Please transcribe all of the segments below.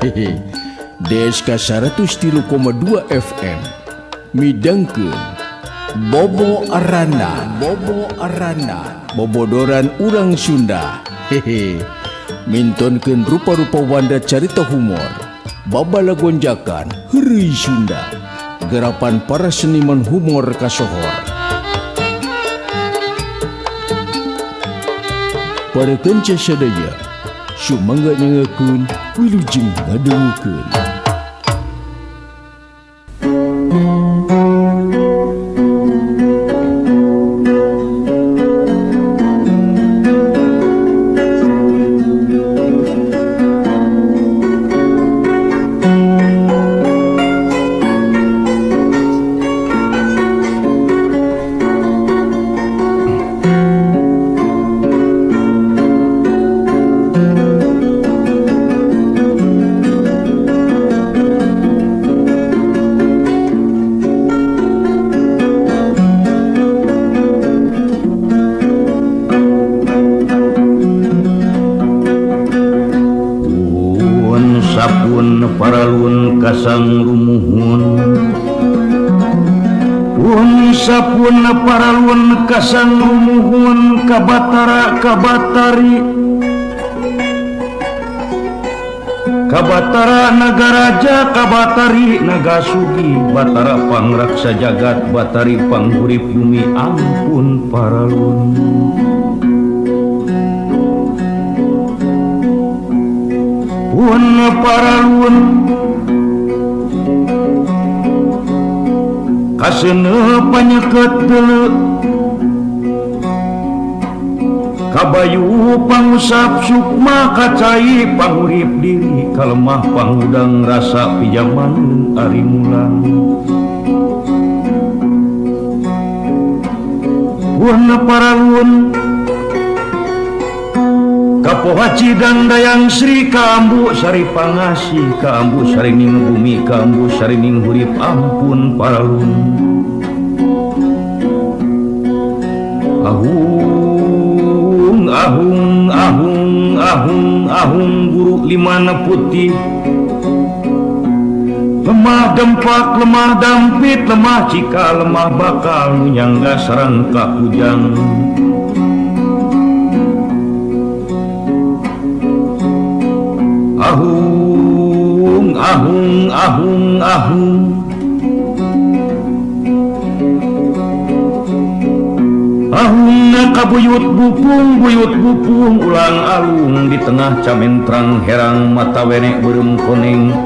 Hehe. DSK 103,2 FM midangkeun Bobo Arana, Bobo Arana, bobodoran urang Sunda. Hehe. Mintonkeun rupa-rupa wanda carita humor, babala gonjakan heureuy Sunda, gerapan para seniman humor kasohor. Para kenca sadaya, sumangga nyangakeun, wilujeng ngadangukeun. Sapun paralun kasang lumuhun, pun sapun paralun kasang lumuhun, kabatara kabatari kabatara nagaraja kabatari nagasugi batara pangraksa jagat batari panghurip bumi ampun paralun. Pun paralun kaseuneuh panyeket deuleu kabayu pangusap sukma kacai pangurip diri kalemah pangudang rasa pijaman ari mulang. Pun paralun Kapohaci dan Dayang Sri Kaambu Sari Pangasih Kaambu Sarining Bumi Kaambu Sarining Hurip ampun paralun. Ahung ahung ahung ahung ahung guru limana putih lemah dempak lemah dampit lemah cika lemah bakal nyangga sarang kakujang. Ahung ahung ahung ahung ahung kabuyut bupung buyut bupung ulang alung di tengah camentrang herang mata wenek beureum koneng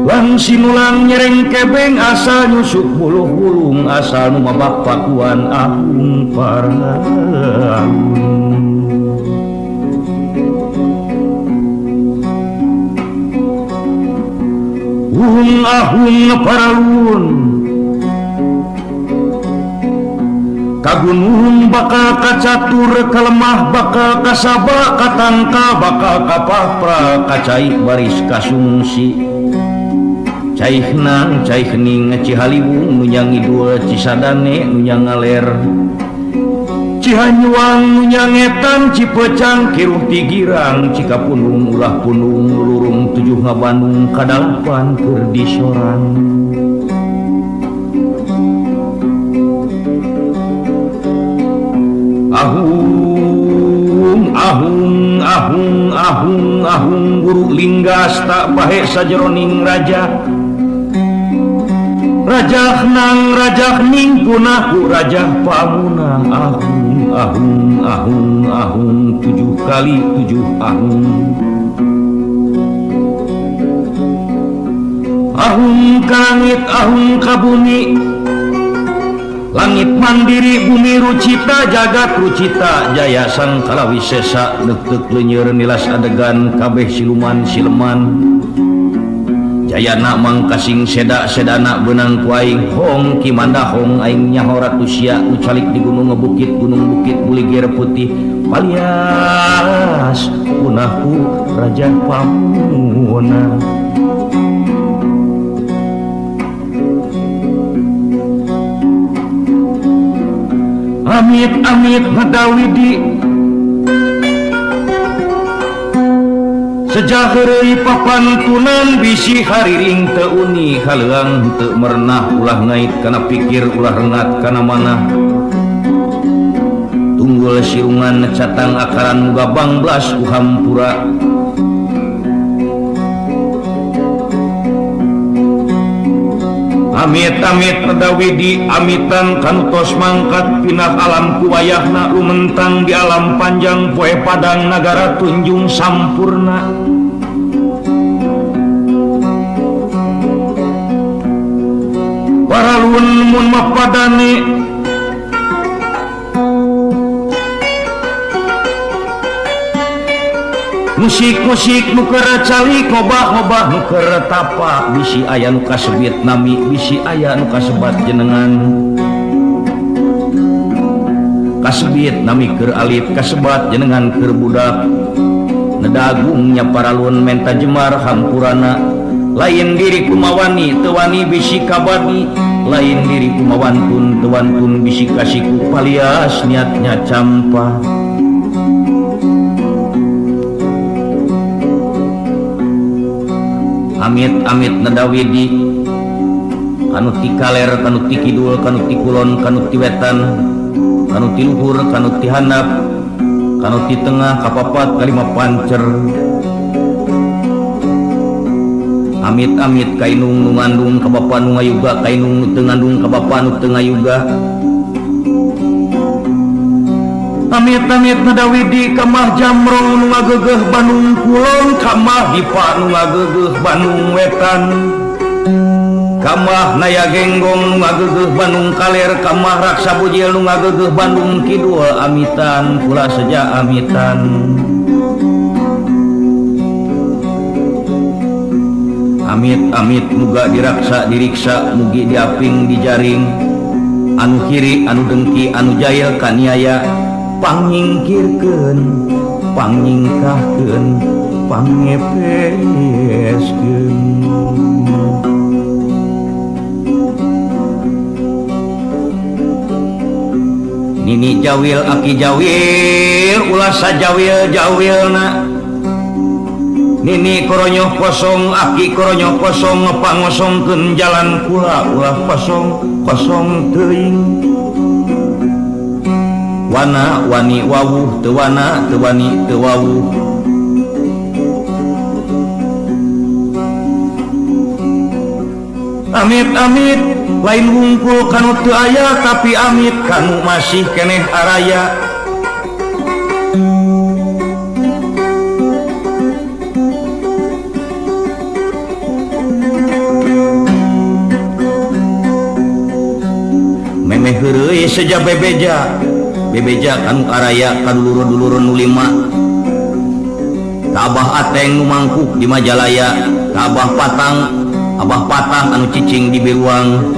lang sinulang nyereng kebeng asal nyusuk buluh bulung asal nu mabak pakuan ahung paralun. Ahung ahung paralun kagunung bakal kacatur kalemah bakal kasaba katangka bakal kapapra kacai baris kasungsi caihnang caihning Cihaliwung nu nyangidul Cisadane nu nyangaler Cihanyuang nu nyangetan Cipecang kiruh tigirang Cikapunung ulah punung lurung tujuh ngabandung kadalapan keur disorang. Ahung ahung ahung ahung ahung guru linggas tak bahe sajeroning raja rajah nang rajah ning punahku rajah pamunah ahung ahung ahung ahung 7 kali 7 ahung ahung ka langit ahung ka bumi langit mandiri bumi rucita jagat rucita jaya sang kalawisesa neukeuk leuneur nilas adegan kabeh siluman sileman Jayana mangkasing seda sedana benang ku aing hong ki mandahong aing nyaho ratusia nu calik di gunung ngebukit gunung bukit buligir putih palias punahku raja pamuna. Amit amit madawidi Sejak heureuy papantunan bisi hariring teu uni haleuang teu merenah ulah ngait kana pikir ulah rengat kana manah tunggul sirungan catang akaran muga bangblas ku hampura amit-amit redawidi amitan kanu tos mangkat pindah alam ku wayahna lumentang di alam panjang poe padang nagara tunjung sampurna paralun mun mapadane musik-musik nu keur calik ngobah-ngobah nu keur tapa bisi aya nu kasebit nami bisi aya nu kasebat jenengan kasebit nami keur alit kasebat jenengan keur budak nedagungnya paralun menta jemar hampurana lain diri kumawani teu wani bisi kabadi lain diri kumawantun teu wantun bisi kasiku palias niatnya campa. Amit-amit nadawidi kanu ti kaler kanu ti kidul kanu ti kulon kanu ti wetan kanu ti luhur kanu ti handap kanu ti tengah kapapat kalima pancer amit-amit kainung nu ngandung ka bapa nu ngayuga kainung nu teu ngandung ka bapa nu teu ngayuga amit-amit nadawidi kamah jamrong nu ngagegeh Bandung kulon kamah dipa nu ngagegeh Bandung wetan kamah naya genggong nu ngagegeh Bandung kaler kamah raksa bujil nu ngagegeh Bandung kidul amitan kula seja amitan amit-amit muga diraksa diriksa mugi diaping dijaring anu kiri anu dengki anu jahil kaniaya pangnyingkirkeun pangnyingkahkeun pangngepeskeun nini jawil aki jawil ulah sajawil jawilna nini koronyoh kosong aki koronyoh kosong ngepangosongkeun jalan kula ulah kosong kosong teuing wana wani wawuh teu wana teu wani teu wawuh amit-amit lain wungkul kanu teu aya tapi amit kanu masih keneh araya memeh heureuy seja bebeja bebeja kanu araya kadulur-dulur nu lima ka Abah Ateng nu mangkuk di Majalaya ka Abah Patang anu cicing di Biruang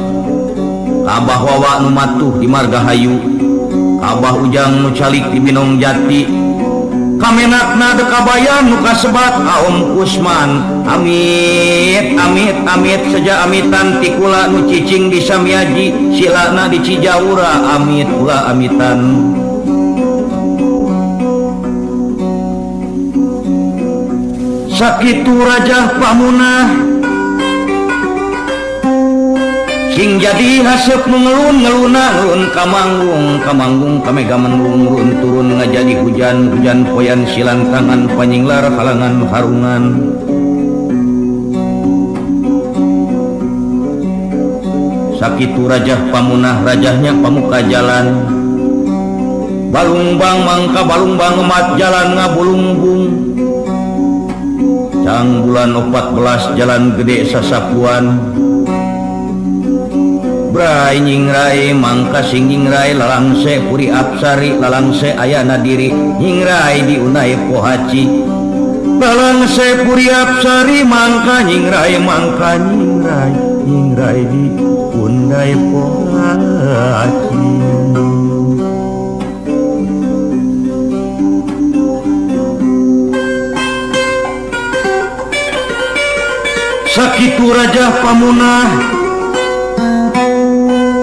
ka Abah Wawa nu matuh di Margahayu ka Abah Ujang nu calik di Binong Jati kamenakna deka bayan nu kasebat Aom Kusman amit amit amit seja amitan tikula nu cicing di Samiaji silana di Cijaura amit kula amitan sakitu Raja Pamunah sing jadi haseup nu ngelun ngeluna ngelun kamanggung kamanggung kamega mendung run turun ngajadi hujan hujan poyan silantangan panyinglar halangan harungan sakitu Raja Pamunah rajahnya pamuka jalan balungbang mangka balungbang emat jalan ngabulungbung cang bulan 14 jalan gede sasapuan Brai nyingrai mangka sing nyingrai lalangse puri apsari lalangse ayana diri nyingrai diunai pohaci lalangse puri apsari mangka nyingrai nyingrai diundai pohaci sakitu Raja Pamunah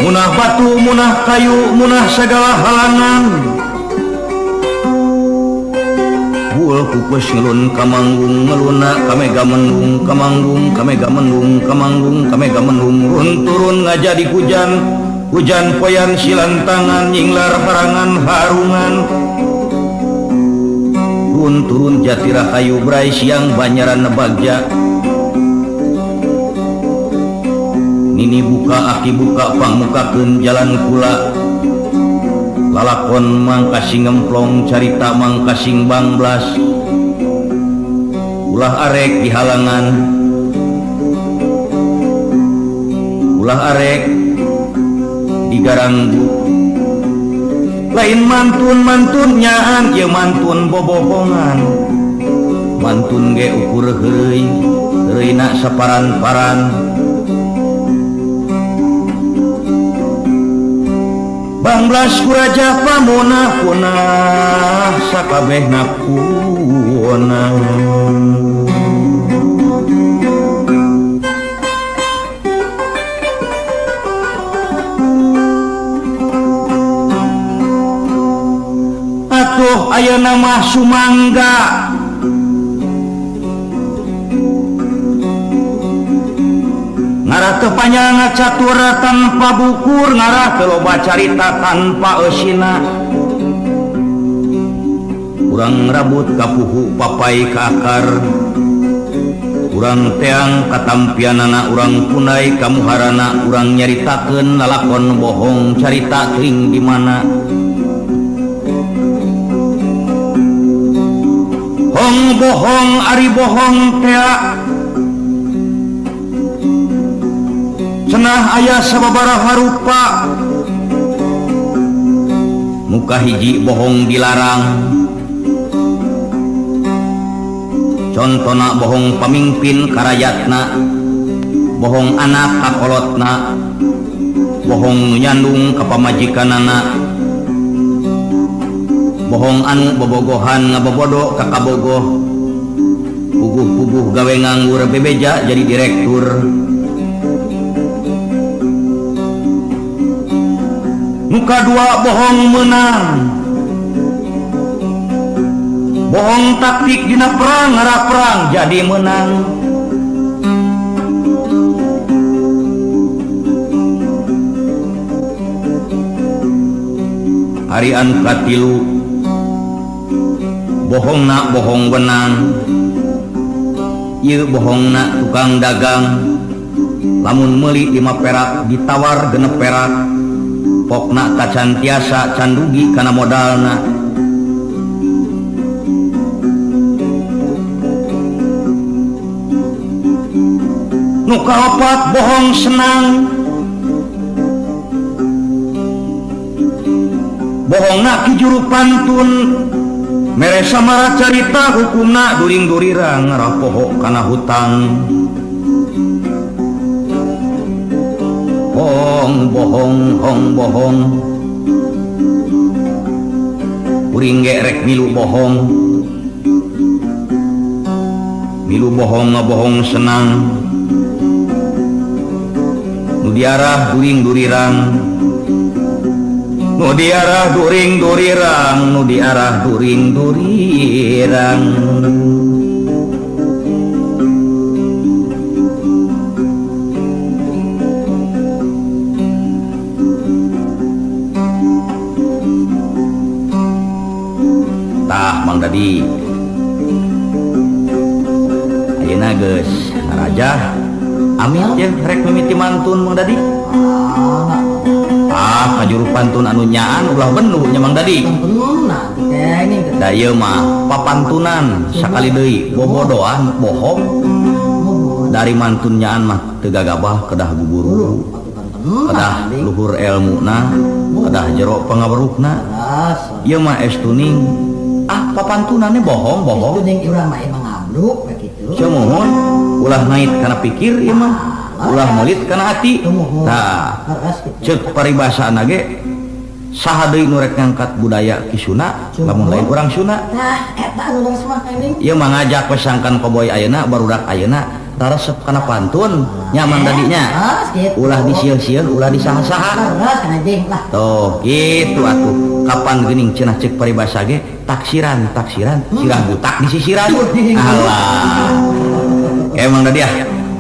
munah batu munah kayu munah segala halangan Tukul pupus ngelun kamanggung ngeluna kamega mendung kamanggung kamega mendung kamanggung kamega mendung run turun ngajadi hujan hujan poyan silantangan nyinglar harangan harungan run turun jatirahayu brai siang banyaran nebagja nini buka aki buka pangmukakeun jalan kula lalakon mangkasing ngemplong carita mangkasing bangblas ulah arek dihalangan ulah arek digaranggu lain mantun-mantun nyaan ieu mantun bobohongan mantun ge ukur heureuy heureuyna saparan-paran Banglas kuraja pamunah punah sakabehna punah Atuh ayeuna mah sumangga ngarah teu panjang catur tanpa bukur ngarah teu loba carita tanpa eusina urang rabut kapuhu papai ka akar urang teang katampianana urang punai kamuharana urang nyaritakeun lalakon bohong carita teuing di mana hong bohong ari bohong tea cenah aya sababaraha rupa muka hiji bohong dilarang contona bohong pamimpin karayatna bohong anak kakolotna bohong nu nyandung ka pamajikanana bohong anu bobogohan ngabobodo ka kabogoh puguh-puguh gawe nganggur bebeja jadi direktur muka dua bohong menang bohong taktik dina perang ngarah perang jadi menang ari anu katilu bohongna bohong wenang ieu bohongna tukang dagang lamun meuli 5 perak ditawar 6 perak pokna kacan tiasa can rugi kana modalna nu kaopat bohong senang bohongna ki juru pantun mere samara carita hukumna during-durirang ngarah poho kana hutang bohong bohong hong bohong kuring ge rek milu bohong ngabohong senang nu diarah during durirang nu diarah during durirang nu diarah during durirang tah Mang Dadi ayeuna geus ngarajah amit ya rek mimiti mantun Mang Dadi ah kajuru pantun anu nyaan ulah benduh nya Mang Dadi da ieu mah papantunan sakali deui bobodoan bohong dari mantun nyaan mah teu gagabah kedah guburu kedah luhur elmuna kedah jero pangaweruhna ieu mah estuning ah papantunannya bohong bohong estuning urang mah emang ngabluk kitu sumuhun ulah ngait kana pikir ieu mah ulah melit kana hati tah ceuk paribasana ge saha deui nu rek ngangkat budaya Ki Sunda lamun lain urang Sunda tah eta anu leres mah keuning ieu mah ngajak we sangkan koboy ayeuna barudak ayeuna taresep kana pantun nya Mang Dadinya ulah disieun-sieun ulah disaha-saha leres kana jeung lah tuh kitu atuh kapan geuning cenah ceuk paribasa ge Taksiran, taksiran, sirah butak di sisiran. Alah. Emang tadi ah,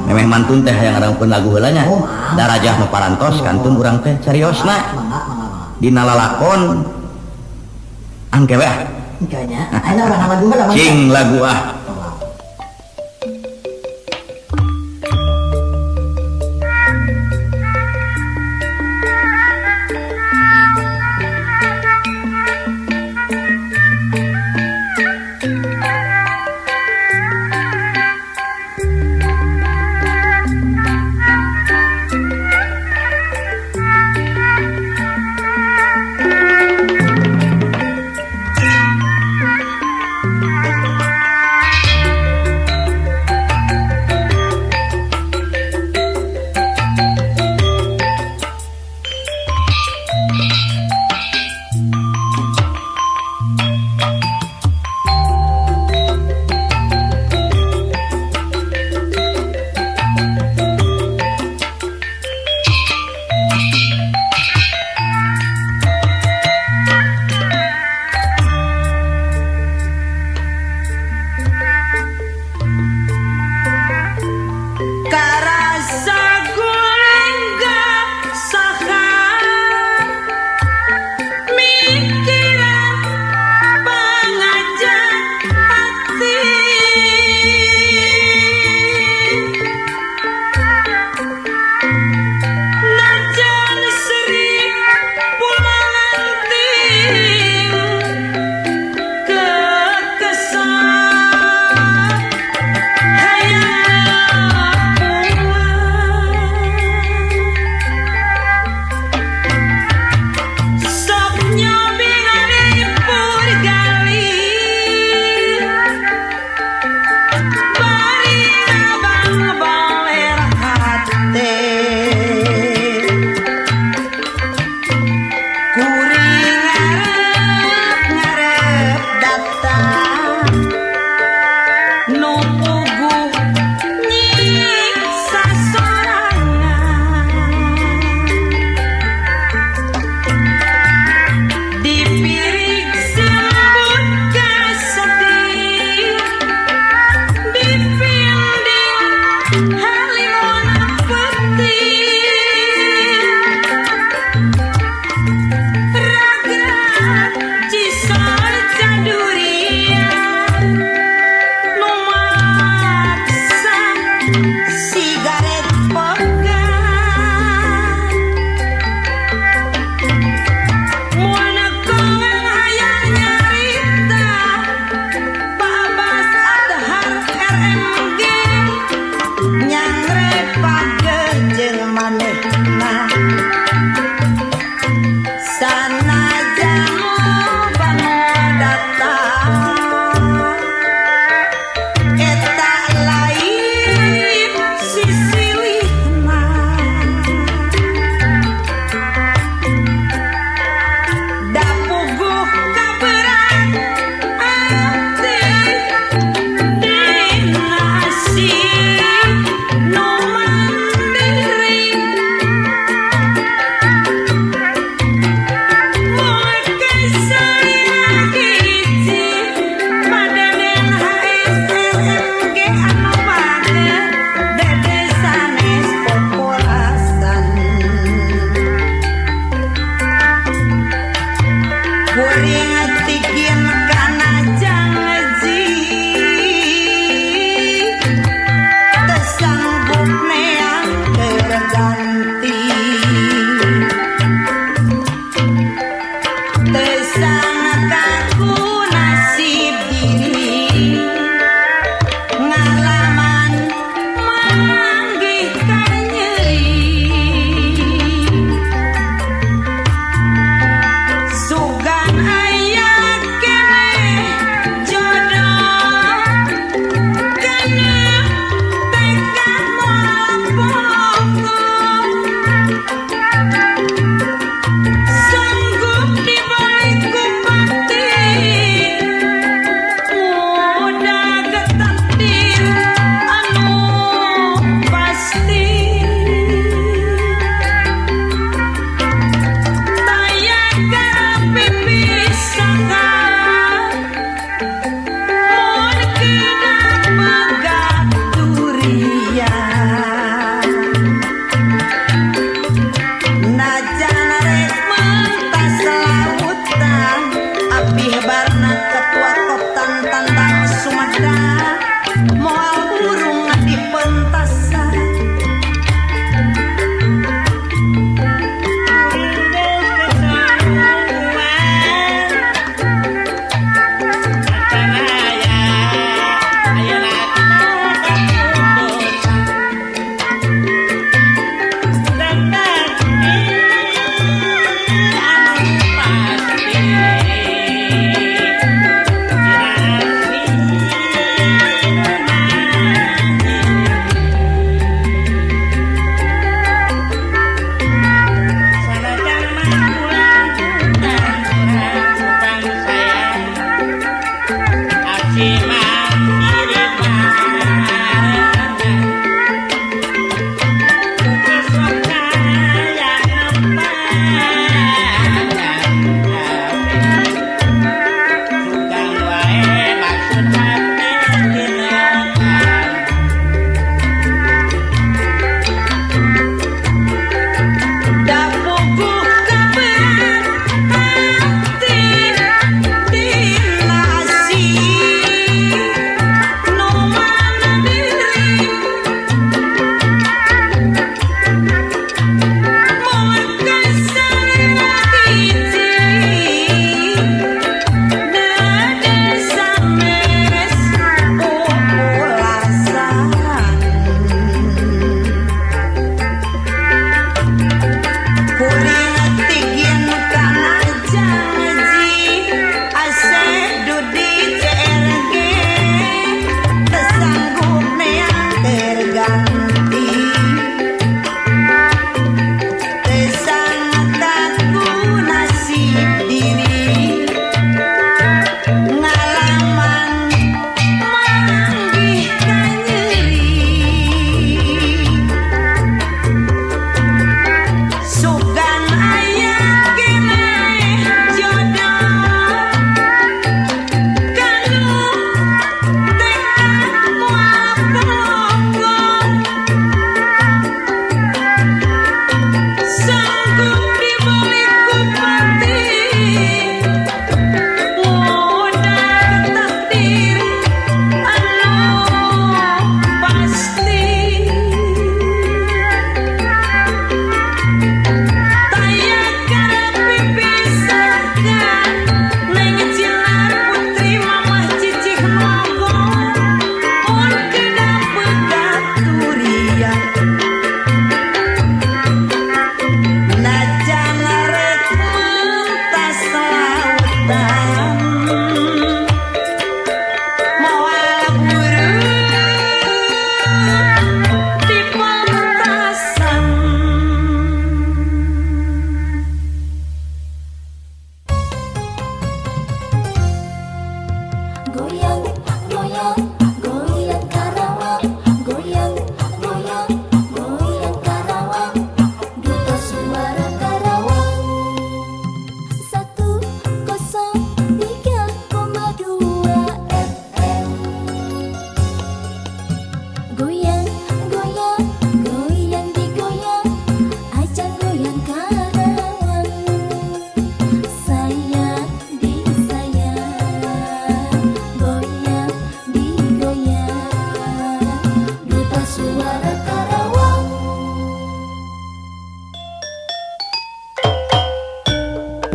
memeh mantun teh hayang ngarangkeun lagu heula nya. Oh, Darajah nu parantos kantun urang teh cariosna. Mangga, mangga, mangga. Dina lalakon angke we ah. Engke nya. Ayeuna urang lagu heula mangga. Cing lagu ah.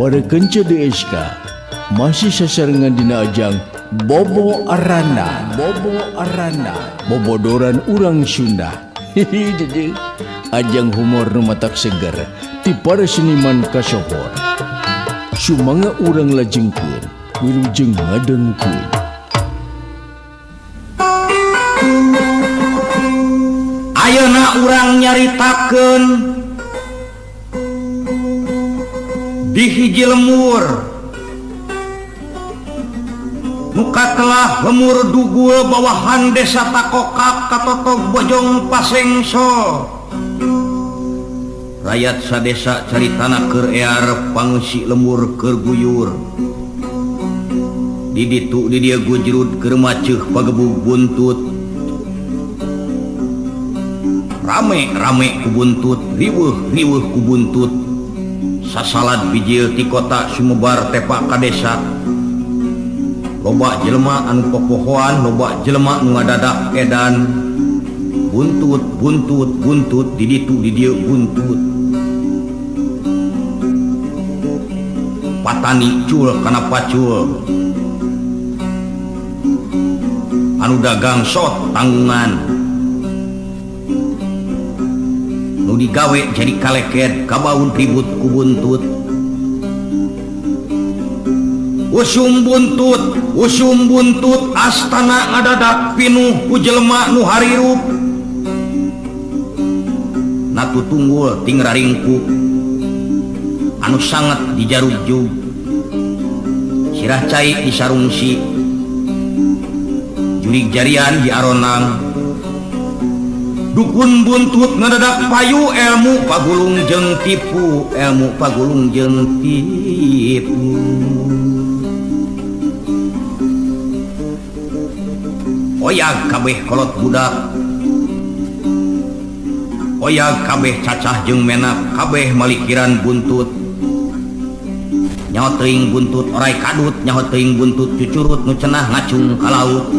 Para kenca DSK masih sasarengan dina ajang Bobo Arana, Bobo Arana, bobodoran urang Sunda. Hihi jadi ajang humor nu matak seger ti para seniman kasohor. Sumangga urang lajengkeun, wilujeng ngadengukeun. Ayeuna urang nyaritakeun di hiji lemur muka telah lemur dugul bawahan desa Takokak katotog Bojong Pasengso. Rakyat sadesa cari tanah keur ear pangeusi lemur keur guyur. Di ditu di dieu gujrud keur maceuh pagebug buntut. Rame-rame ku buntut, riweuh-riweuh ku buntut. Sasalad bijil ti kota sumebar tepak ka desa. Loba jelema anu popohoan, loba jelema nu ngadadak edan. Buntut, buntut, buntut, di ditu di dieu buntut. Patani cul kana pacul. Anu dagang sok tanggungan. Nu digawe jadi kaleket kabaun ribut ku buntut. Usum buntut astana ngadadak pinuh ku jelema nu harirup. Natu tunggul ting raringkuk anu sanget dijarujug. Sirah cai disarungsi. Jurig jarian di aronang. Dukun buntut ngadadak payu ilmu pagulung jeung tipu, ilmu pagulung jeung tipu. Oyag kabeh kolot budak, oyag kabeh cacah jeung menak, kabeh malikiran buntut. Nyaho teuing buntut orai kadut, nyaho teuing buntut cucurut nu cenah ngacung ka laut.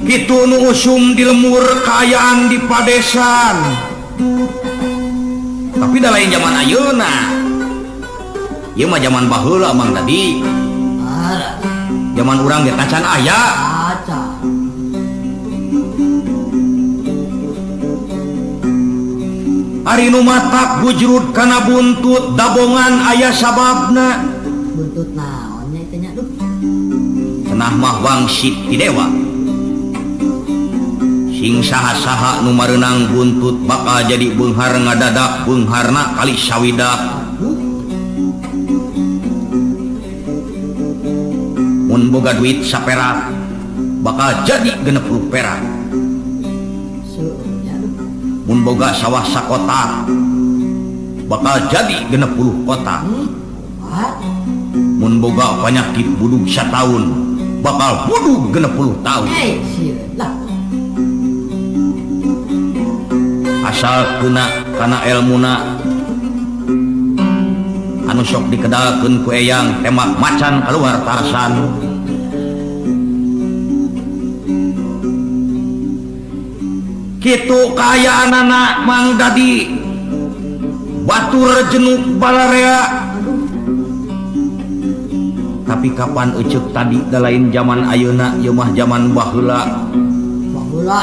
Kitu nu usum di lemur kaayaan di padesan. Tapi da lain zaman ayeuna. Ieu mah zaman baheula Mang tadi. Zaman urang ge tacan aya. Ari nu matak gujrud kana buntut dabongan aya sababna. Buntut naon nya teh nya duh. Cenah mah wangsit ti dewa. Sing saha-saha nu mareunang buntut bakal jadi beunghar ngadadak beungharna kali sawidak. Mun boga duit saperak bakal jadi 60 perak. Mun boga sawah sakotak bakal jadi 60 kotak. Mun boga panyakit budug sataun bakal budug 60 tahun. Asal kena kana elmuna anu sok dikedalkeun ku eyang temak macan keluar tarsan. Kitu kaayaanana Mang Dadi batur jenuk balarea. Tapi kapan eceuk tadi da lain zaman ayeuna ieu mah zaman baheula. Baheula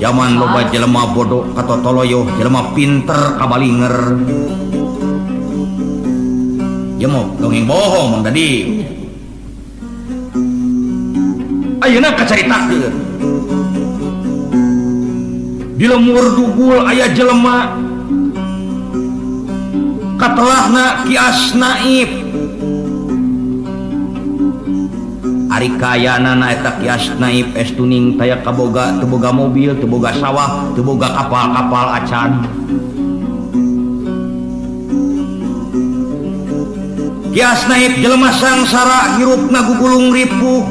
zaman loba jelema bodoh katotoloyoh, jelema pinter kabalinger. Ieu mah dongeng bohong Mang Dadi. Ayeuna kacaritakeun. Di lemur dugul aya jelema katelahna Kias Naib. Ari kayanana eta Kias Naib estuning taya kaboga, teu boga mobil, teu boga sawah, teu boga kapal-kapal acan. Kias Naib jelema sangsara hirupna gugulung ripuh.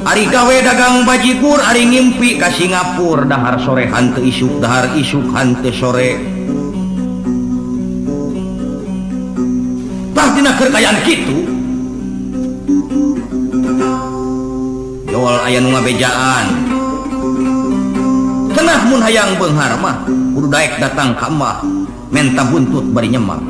Ari gawe dagang bajigur, ari ngimpi ka Singapura, dahar sore hanteu isuk, dahar isuk hanteu sore. Tah dina keur kaayaan kitu jol aya nu ngabejaan. Cenah mun hayang beunghar mah Kudu daek datang ka emah menta buntut bari nyemak.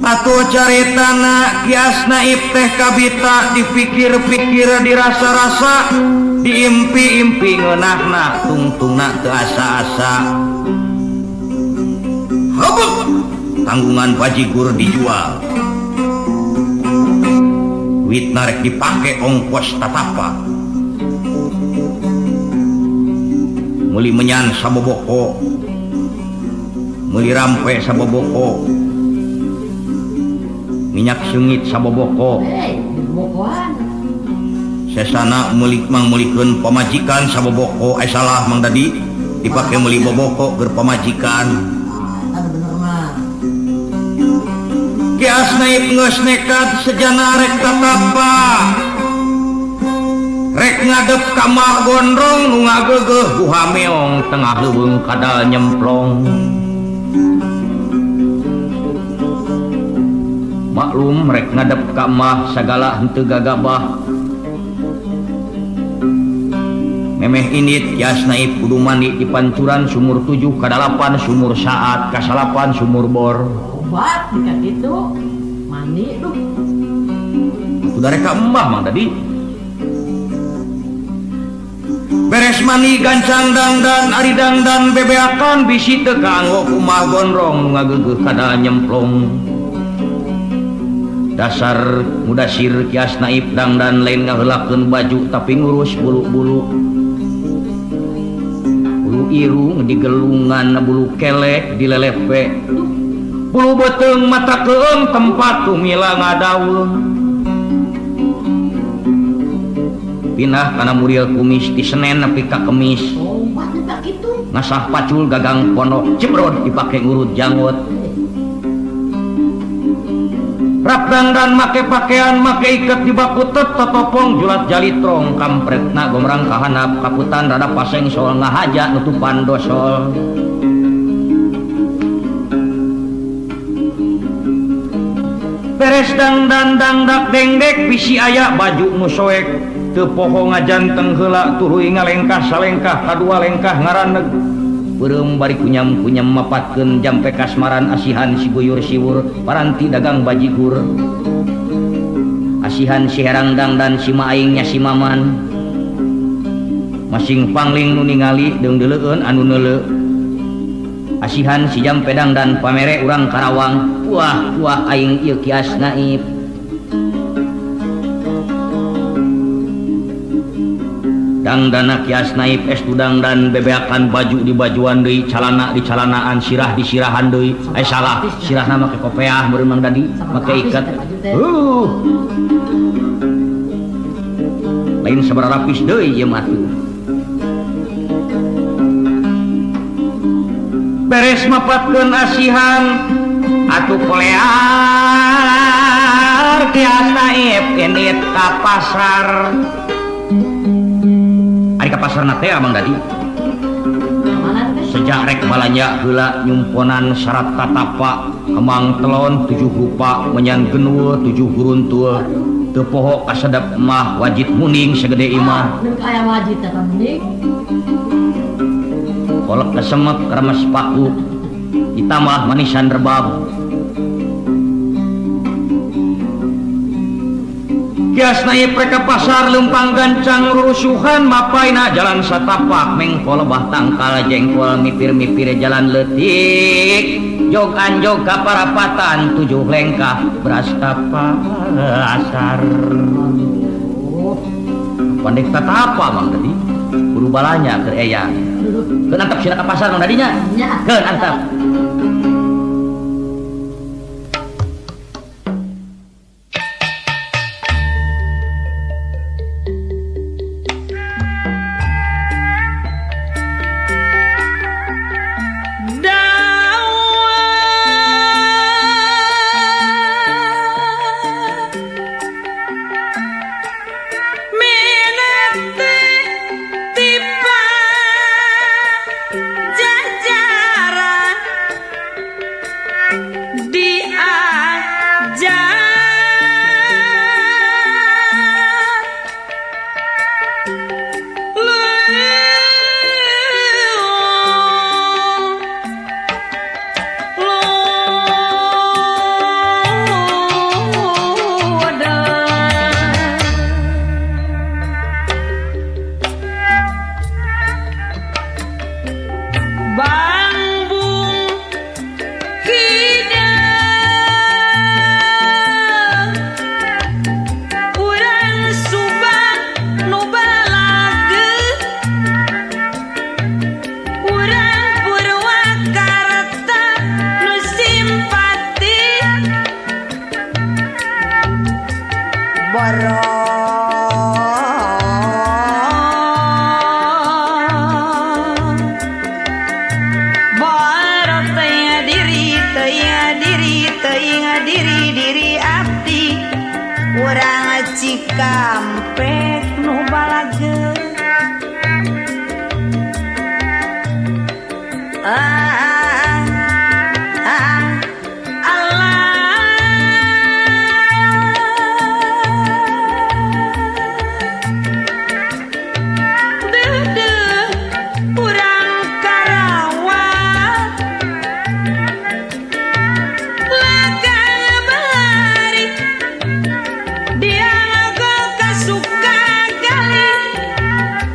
Atuh caritana Kias Naib teh kabita dipikir-pikir dirasa-rasa diimpi-impi ngeunahna tungtungna teu asa-asa. Heubeuk tanggungan bajigur dijual. Duitna rek dipake ongkos tatapa. Meuli menyan saboboko, meuli rampe saboboko, minyak seungit saboboko. Sesana meulik mangmeulikeun pamajikan saboboko. Ai salah Mang Dadi dipake meuli boboko keur pamajikan. Kias Naib geus nekat sejana rek tatapa. Rek ngadep ka Mah Gondrong nu ngageugeuh guha meong tengah leuweung kadal nyemplong. Maklum rek ngadep ka mah sagala henteu gagabah. Memeh indit Kias Naib kudu mandi di pancuran sumur 7 ka 8 sumur saat ka 8 sumur bor. Obat dika kitu mandi duh. Atuh rek ka emah Mang Dadi. Beres mandi gancang dangdan ari dangdan bebeakan bisi teu kaanggo ku Mah Gondrong nu ngageugeuh kadal nyemplong. Dasar mudasir Kias Naib dangdan lain ngaheulakeun baju tapi ngurus bulu-bulu. Bulu irung digelungan, bulu kelek dilelepe. Bulu beuteung mata keung tempat tumila ngadaweung. Pindah kana muriel kumis di Senen nepi ka Kemis. Ngasah pacul gagang pondok cebrod dipake ngurut janggot. Rap dangdan make pakaian make iket di bakutet totopong julat jalitrong kampretna gomrang kahanap kaputan rada paseng sol ngahaja nutupan dosol. Beres dangdan dangdak dengdek bisi aya baju nu soek teu poho ngajanteng heula tuluy ngalengkah salengkah kadua lengkah ngaraneg. Beureum bari kunyam-kunyam mapatkeun jampe kasmaran asihan si guyur siwur paranti dagang bajigur. Asihan si herang dangdan si maaingnya si maman. Masing pangling nu ningali deung deuleueun anu neuleu. Asihan si jampe dangdan pamere urang Karawang. Wah wah aing ieu Kias Naib. Dangdana Kias Naib estu dangdan bebeakan baju di bajuan deui, calana di calanaan, sirah di sirahan deui. Ai salah, sirahna make kopeah meureun Mang Dadi, make iket. Lain sabaraha lapis deui ieu mah tuh. Beres mapatkeun asihan atuh kolear Kias Naib indit ka pasar. Ari ka pasarna teh Mang Dadi. Sejak rek balanja heula nyumponan syarat tatapa, kemang telon 7 rupa, menyan genul 7 guruntul. Teu poho kasedep mah wajit muning segede imah. Aya wajit eta muning. Kolek kesemek remes paku ditambah manisan rebab. Kias Naib rek ka pasar leumpang gancang rurusuhan mapaina jalan satapak mengkol lebah tangkal jengkol mipir-mipir jalan leutik jog anjog ka parapatan 7 lengkah beras ka pasar. Pandek tatapa Mang Dadi kudu balanya keur eyang. Keun antap sina ka pasar Mang Dadinya. Keun antap. Jajaran. Boro Boro teuing diri teuing diri teuing diri diri abdi urang Cikampek nu balage ah, ah, Allah Deudeuh urang Karawang Lagang bari dia kasuka gali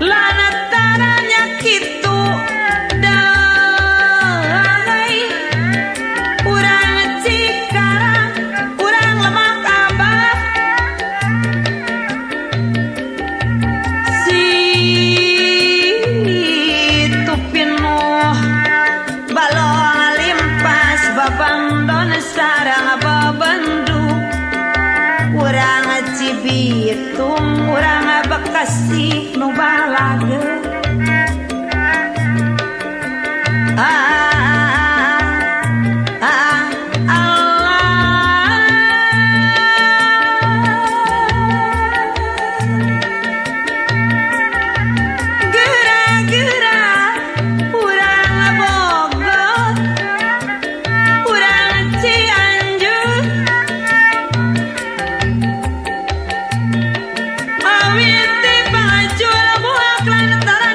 lantarannya kitu dai urang Cikarang urang Lemak Abah Situ pinuh balong limpas babandon sarang babendu urang Cibitung urang Bekasi nu balage ah, ah, Allah Gera-gera urang Bogor urang Cianjur Awit ti pangajul buak lantaran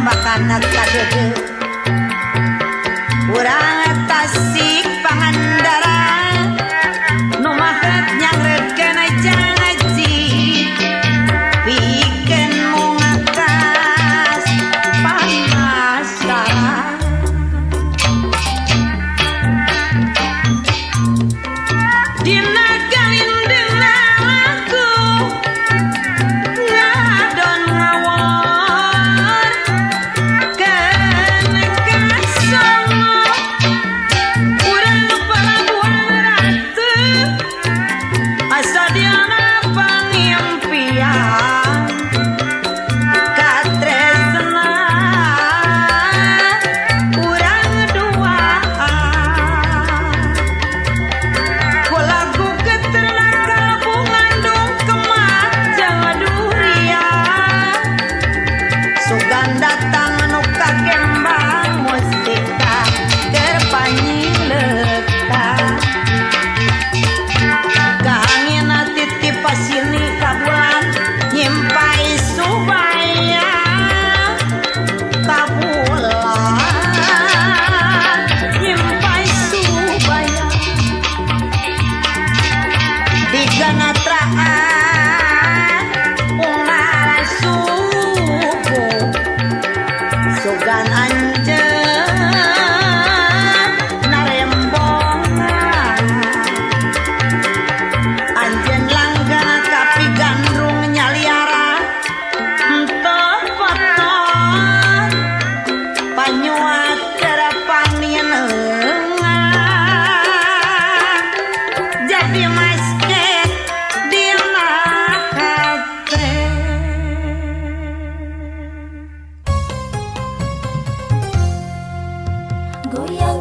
Pambakan kadeudeuh urang Tasik Pangandaran nu mahet nyangreutkeun janji pikeun mungakas pamasaran dina galindena lagu ngadon ngawor kana kasongo urang Palabuhan Ratu asa diana pangimpian katresna urang duaan ku lagu geterna kalbu ngandung kemat jeung durian sugan datang nu kagembang mustika keur panyilekan kaangina titip pasini ka bulan nyimpai subaya ka bulan nyimpai subaya diganatraan unggal subuh sugan anjeun narembongan anjeun langgana kapi gandrung nyaliara henteu poton panyuat keur panineungan jadi masket dina hate. Goyang.